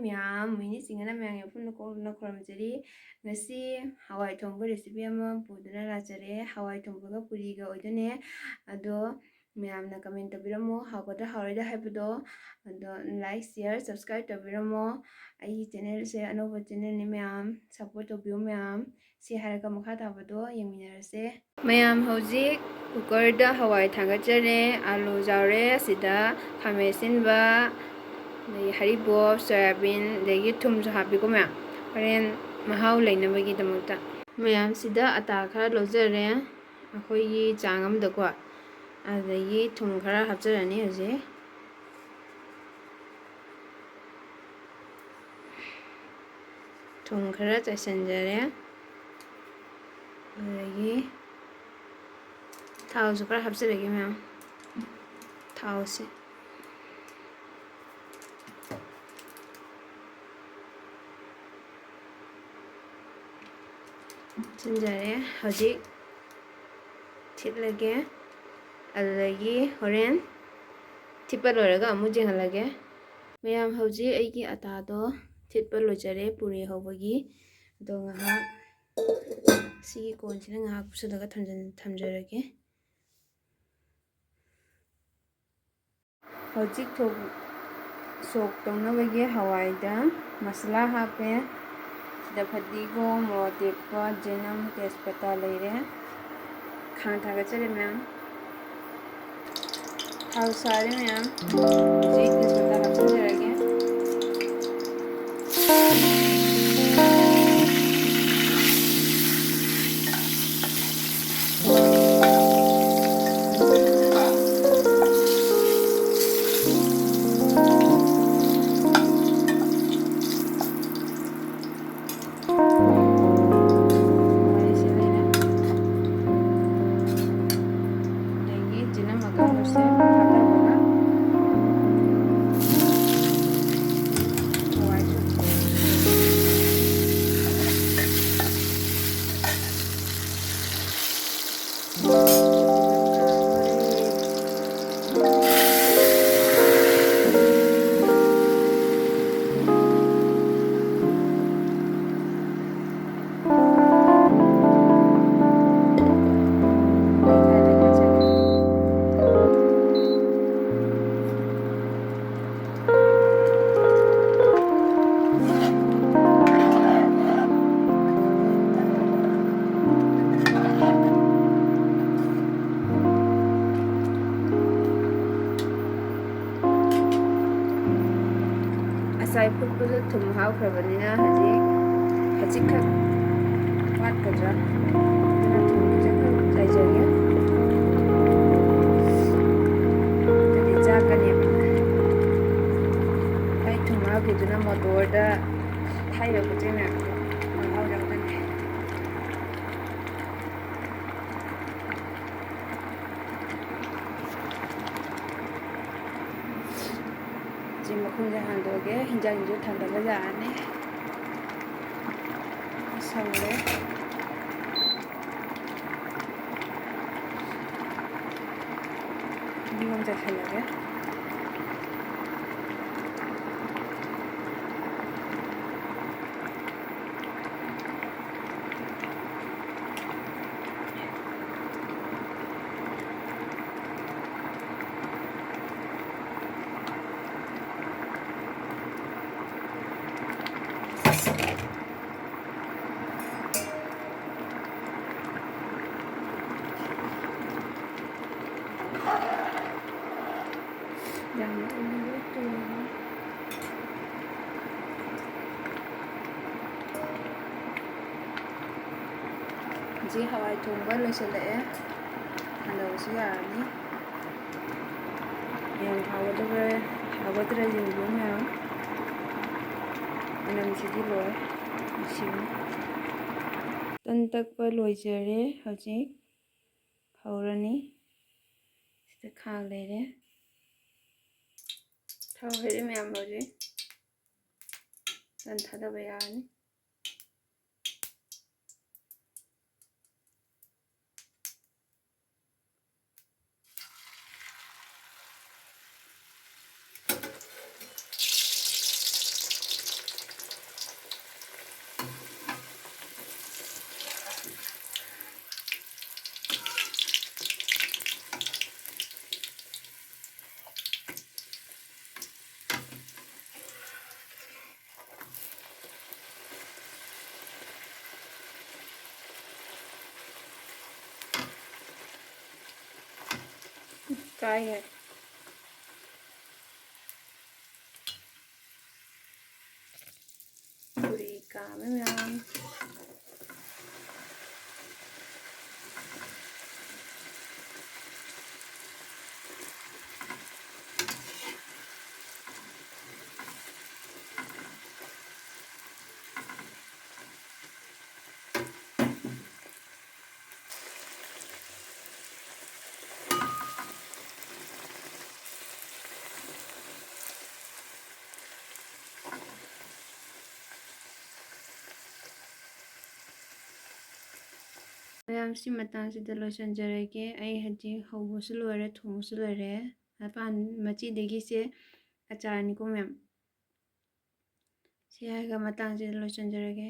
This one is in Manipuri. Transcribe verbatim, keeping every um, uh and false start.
ꯃꯌꯥꯝ, ꯃꯣꯍꯤꯅꯤ ꯆꯤꯡꯉꯅ ꯃꯌꯥꯝꯒꯤ ꯃꯐꯝꯗ ꯀꯣꯛꯅ ꯈꯨꯔꯨꯝꯖꯔꯤ꯫ ꯉꯁꯤ ꯍꯋꯥꯏ ꯊꯣꯡꯕ recipe ꯑꯃ ꯄꯨꯗꯨꯅ ꯂꯥꯛꯆꯔꯦ꯫ ꯍꯋꯥꯏ ꯊꯣꯡꯕꯒ ꯄꯨꯔꯤꯒ ꯑꯣꯏꯗꯣꯏꯅꯦ꯫ ꯑꯗꯣ ꯃꯌꯥꯝꯅ comment ꯇꯧꯕꯤꯔꯝꯃꯣ, ꯍꯥꯎꯒꯗ꯭ꯔꯥ ꯍꯥꯎꯔꯣꯏꯗ꯭ꯔꯥ ꯍꯥꯏꯕꯗꯣ꯫ ꯑꯗꯣ like, share, subscribe ꯇꯧꯕꯤꯔꯝꯃꯣ꯫ ꯑꯩꯒꯤ channelꯁꯦ ꯑꯅꯧꯕ channelꯅꯤ ꯃꯌꯥꯝ, support ꯇꯧꯕꯤꯌꯨ ꯃꯌꯥꯝ꯫ ꯁꯤ ꯍꯥꯏꯔꯒ ꯃꯈꯥ ꯇꯥꯕꯗꯣ ꯌꯦꯡꯃꯤꯟꯅꯔꯁꯦ꯫ ꯃꯌꯥꯝ ꯍꯧꯖꯤꯛ cookerꯗ ꯍꯋꯥꯏ ꯊꯥꯡꯒꯠꯆꯔꯦ, ꯑꯂꯨ ꯌꯥꯎꯔꯦ, ꯑꯁꯤꯗ ꯈꯥꯃꯦꯟ ꯑꯁꯤꯟꯕ, ꯑꯗꯩ ꯍꯔꯤꯕꯣꯞ, ꯁꯣꯌꯥꯕꯤꯟ, ꯑꯗꯒꯤ ꯊꯨꯝꯁꯨ ꯍꯥꯞꯄꯤꯀꯣ ꯃꯌꯥꯝ, ꯍꯣꯔꯦꯟ ꯃꯍꯥꯎ ꯂꯩꯅꯕꯒꯤꯗꯃꯛꯇ꯫ ꯃꯌꯥꯝꯁꯤꯗ ꯑꯇꯥ ꯈꯔ ꯂꯧꯖꯔꯦ, ꯑꯩꯈꯣꯏꯒꯤ ꯆꯥꯡ ꯑꯃꯗꯀꯣ, ꯑꯗꯒꯤ ꯊꯨꯝ ꯈꯔ ꯍꯥꯞꯆꯔꯅꯤ ꯍꯧꯖꯤꯛ꯫ ꯊꯨꯝ ꯈꯔ ꯆꯥꯏꯁꯤꯟꯖꯔꯦ꯫ ꯑꯗꯒꯤ ꯊꯥꯎꯁꯨ ꯈꯔ ꯍꯥꯞꯆꯔꯒꯦ ꯃꯌꯥꯝ꯫ ꯊꯥꯎꯁꯦ ꯍꯥꯞꯆꯤꯟꯖꯔꯦ꯫ ꯍꯧꯖꯤꯛ ꯊꯤꯠꯂꯒꯦ꯫ ꯑꯗꯨꯗꯒꯤ ꯍꯣꯔꯦꯟ ꯊꯤꯠꯄ ꯂꯣꯏꯔꯒ ꯑꯃꯨꯛ ꯌꯦꯡꯍꯜꯂꯒꯦ꯫ ꯃꯌꯥꯝ, ꯍꯧꯖꯤꯛ ꯑꯩꯒꯤ ꯑꯇꯥꯗꯣ ꯊꯤꯠꯄ ꯂꯣꯏꯖꯔꯦ ꯄꯨꯔꯤ ꯍꯧꯕꯒꯤ꯫ ꯑꯗꯣ ꯉꯥꯏꯍꯥꯛ ꯁꯤꯒꯤ ꯀꯣꯟꯁꯤꯗ ꯉꯥꯏꯍꯥꯛ ꯀꯨꯞꯁꯜꯂꯒ ꯊꯝꯖꯟ-, ꯊꯝꯖꯔꯒꯦ꯫ ꯍꯧꯖꯤꯛ ꯊꯣ-, ꯁꯣꯛ ꯇꯧꯅꯕꯒꯤ ꯍꯋꯥꯏꯗ ꯃꯁꯥꯂꯥ ꯍꯥꯞꯄꯦ꯫ ꯁꯤꯗ ꯐꯗꯤꯒꯣꯝ, ꯃꯣꯔꯣꯛ ꯑꯇꯦꯛꯄ, ꯆꯅꯝ, ꯇꯦꯖꯄꯇꯥ ꯂꯩꯔꯦ꯫ ꯈꯥꯡ ꯊꯥꯒꯠꯆꯔꯤ ꯃꯌꯥꯝ꯫ ꯊꯥꯎ ꯁꯥꯔꯦ ꯃꯌꯥꯝ꯫ ꯍꯧꯖꯤꯛ ꯇꯦꯖꯄꯇꯥ ꯍꯥꯞꯆꯤꯟꯖꯔꯒꯦ꯫ ꯍꯋꯥꯏꯁꯦ ꯂꯩꯔꯦ꯫ ꯑꯗꯒꯤ ꯆꯅꯝ ꯑꯀꯪꯕꯁꯦ ꯊꯥꯗꯔꯒ ꯍꯋꯥꯏꯁꯨ ꯈꯨꯠꯇ ꯊꯨꯝ ꯍꯥꯞꯈ꯭ꯔꯕꯅꯤꯅ ꯍꯧꯖꯤꯛ ꯈꯖꯤꯛꯈꯛ ꯋꯥꯠꯀꯗ꯭ꯔꯥ? ꯑꯗꯨꯅ ꯊꯨꯝ ꯈꯖꯤꯛꯈꯛ ꯆꯥꯏꯖꯒꯦ꯫ ꯑꯗꯨꯗꯤ ꯆꯥꯛꯀꯅꯦꯕ꯫ ꯑꯩ ꯊꯨꯝ ꯍꯥꯞꯈꯤꯗꯨꯅ ꯃꯣꯇꯣꯔꯗ ꯊꯥꯏꯕ ꯄꯣꯠ ꯆꯩ ꯃꯌꯥꯝꯗꯣ ꯃꯍꯥꯎ ꯌꯥꯎꯒꯅꯤ꯫ ꯁꯤ ꯃꯈꯨꯝꯁꯦ ꯍꯥꯡꯗꯣꯛꯑꯒꯦ꯫ ꯍꯤꯟꯖꯥꯡꯁꯨ ꯊꯥꯡꯒꯠꯂ ꯌꯥꯔꯅꯤ꯫ ꯁꯧꯔꯦ꯫ ꯃꯔꯨ ꯑꯃ ꯆꯥꯏꯁꯜꯂꯒꯦ꯫ ꯌꯥꯝꯅ ꯎꯏꯌꯦ ꯇꯣꯏꯅ꯫ ꯍꯧꯖꯤꯛ ꯍꯋꯥꯏ ꯊꯣꯡꯕ ꯂꯣꯏꯁꯤꯜꯂꯛꯑꯦ꯫ ꯊꯥꯡꯗꯕꯁꯨ ꯌꯥꯔꯅꯤ꯫ ꯌꯥꯝ ꯍꯥꯎꯒꯗꯕ꯭ꯔꯥ, ꯍꯥꯎꯒꯗ꯭ꯔꯥ ꯌꯦꯡꯕꯤꯌꯨ ꯃꯌꯥꯝ꯫ ꯃꯅꯝꯁꯤꯗꯤ ꯂꯣꯏꯔꯦ, ꯅꯨꯡꯁꯤꯕꯅ꯫ ꯇꯟ ꯇꯛꯄ ꯂꯣꯏꯖꯔꯦ꯫ ꯍꯧꯖꯤꯛ ꯍꯧꯔꯅꯤ꯫ ꯁꯤꯗ ꯈꯥꯡ ꯂꯩꯔꯦ꯫ ꯊꯥꯎ ꯍꯩꯔꯦ ꯃꯌꯥꯝ, ꯍꯧꯖꯤꯛ ꯇꯟ ꯊꯥꯗꯕ ꯌꯥꯔꯅꯤ꯫ ꯀꯥꯏ ꯍꯥꯏ꯫ ꯃꯌꯥꯝ꯫ ꯃꯌꯥꯝ, ꯁꯤ ꯃꯇꯥꯡꯁꯤꯗ ꯂꯣꯏꯁꯤꯟꯖꯔꯒꯦ꯫ ꯑꯩ ꯍꯧꯖꯤꯛ ꯍꯧꯕꯁꯨ ꯂꯣꯏꯔꯦ, ꯊꯣꯡꯕꯁꯨ ꯂꯣꯏꯔꯦ꯫ ꯃꯄꯥꯟ ꯃꯆꯤꯗꯒꯤꯁꯦ ꯑꯆꯥꯔꯅꯤꯀꯣ ꯃꯌꯥꯝ꯫ ꯁꯤ ꯍꯥꯏꯔꯒ ꯃꯇꯥꯡꯁꯤꯗ ꯂꯣꯏꯁꯤꯟꯖꯔꯒꯦ꯫